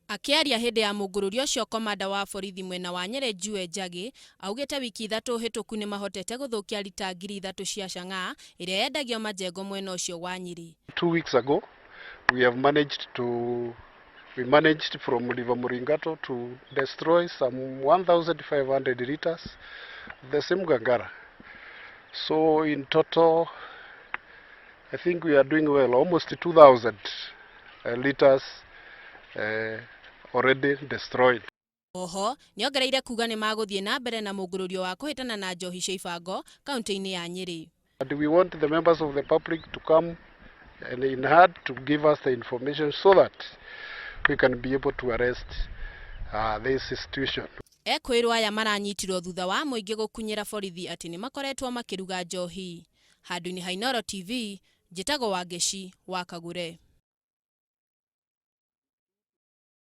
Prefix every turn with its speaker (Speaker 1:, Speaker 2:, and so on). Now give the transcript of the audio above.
Speaker 1: Akĩaria hĩndĩ ya mũngũrũrio ũcio komanda wa borithi mwena wa Nyĩrĩ Njue Njagi augĩte wiki ithatũ hĩtũku nĩmahotete gũthũkia rita 3000 cia chang'aa ĩrĩa yendagio majengo mwena ũcio wa Nyĩrĩ.
Speaker 2: 2 weeks ago, we have managed to we managed from River Muringato to destroy some 1,500 liters of the same Gangara. So in total, I think we are doing well, almost 2,000 liters already destroyed.
Speaker 1: Oho nĩongereire kuga nĩmagũthiĩ na mbere na mũngũrũrio wa kũhĩtana na njohi cia ibango kaunti-inĩ ya Nyĩrĩ.
Speaker 2: And we want the members of the public to come and in hard to give us the information so that we can be able to arrest this institution.
Speaker 1: Ekwĩrwo aya maranyitirwo thutha wa mũingĩ gũkunyĩra borithi atĩ nĩmakoretwo makĩruga njohi. Handũ-inĩ ha Inooro TV, njĩtagwo Wangeci wa Kagure.